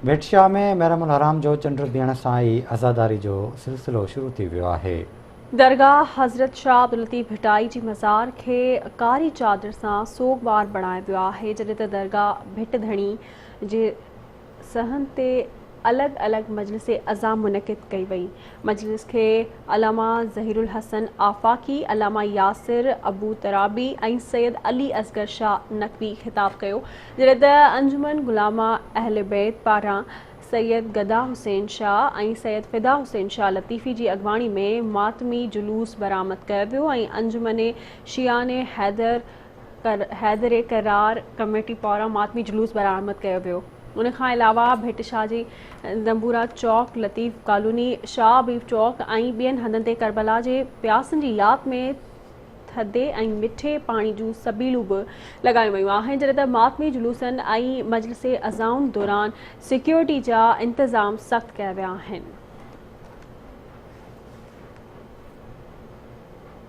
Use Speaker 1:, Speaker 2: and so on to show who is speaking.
Speaker 1: ڀٽ شاهه ۾ محرم الحرام جو چنڊ بيهڻ سان ئي عزاداري جو سلسلو شروع ٿي ويو آهي.
Speaker 2: درگاهه حضرت شاهه عبداللطيف ڀٽائي جي مزار کي ڪاري چادر سان سوڳوار بڻايو ويو آهي، جڏهن ته درگاهه ڀٽ ڌڻي جي صحن تي الڳ الڳ مجلس عزا منعقد ڪئي وئي. مجلس کي علامه ظهير الحسن آفاقي، علامه ياسر ابو ترابي ۽ سيد علي اصغر شاهه نقوي خطاب ڪيو، جڏهن ته انجمن غلامه اهل بيت پاران سيد گدا حسين شاهه ۽ سيد فدا حسين شاهه لطيفي جي اڳواڻي ۾ ماتمي جلوس برآمد ڪيو ويو ۽ انجمن شيعان حيدر حيدر ڪرار ڪميٽي پاران ماتمي جلوس برآمد ڪيو ويو. ان کان علاوه ڀٽ شاهه جي دنبورا چوڪ، لطيف ڪالوني، شاهه حبيب چوڪ ۽ ٻين هنڌن تي ڪربلا جي پياسن جي ياد ۾ ٿڌي ۽ مٺي پاڻي جون سبيلون به لڳايون ويون آهن، جڏهن ته ماتمي جلوسن ۽ مجلس عزائن دوران سيڪيورٽي جا انتظام سخت ڪيا ويا آهن.